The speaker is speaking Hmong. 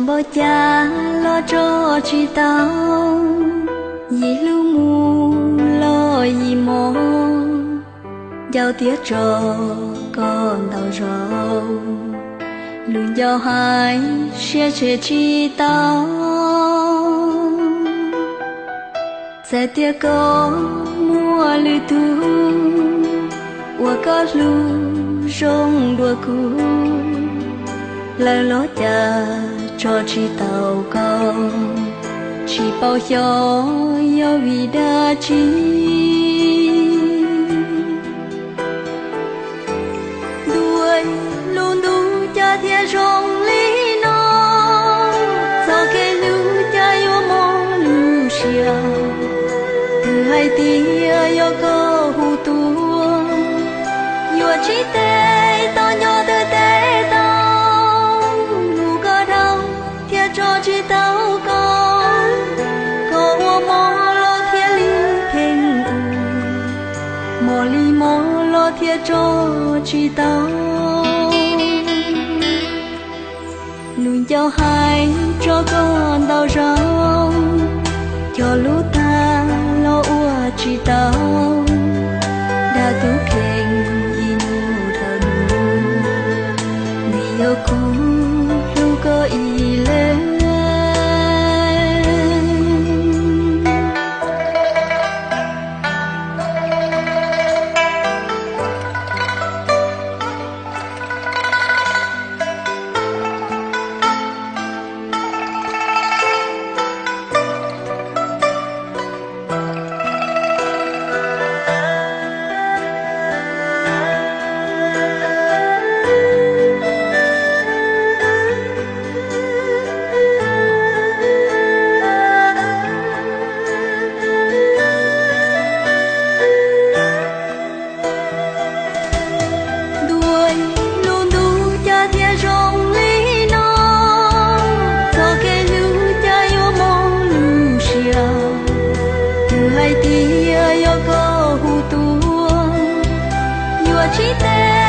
Npaum cas los tso tsis tau, yim hlub mus los yim mob, nco tiab tso koj ntau zaus, lus nco hais siab tshem tsis tau. Txawm tias koj muaj lwm tus, uas koj hlub zoo dua kuv, lawv los cas tso tsis tau koj, tsis paub xyov yog vim dab tsi. Ntuj, lub ntuj cas thiaj zoo li no, txoj kev hlub cas yuav mob lub siab. Twb hais tias yog koj hu tuaj, yuav tsis tes tau nco twb tes tau, hlub koj dhau thiaj tso tsis tau koj. Koj ua mob los thiaj li kheev ua, mob li mob los thiaj tso tsis tau. Lus nco hais tso koj ntau zaus, cog lub tag los ua tsis tau. Dag tub kheej ib hnub dhau lug, vim yog kuv hlub koj ib leeg. Ntuj, lub ntuj cas thiaj zoo li no, txoj kev hlub cas yuav mob lub siab. Twb hais tias yog koj hu tuaj, yuav tsis tes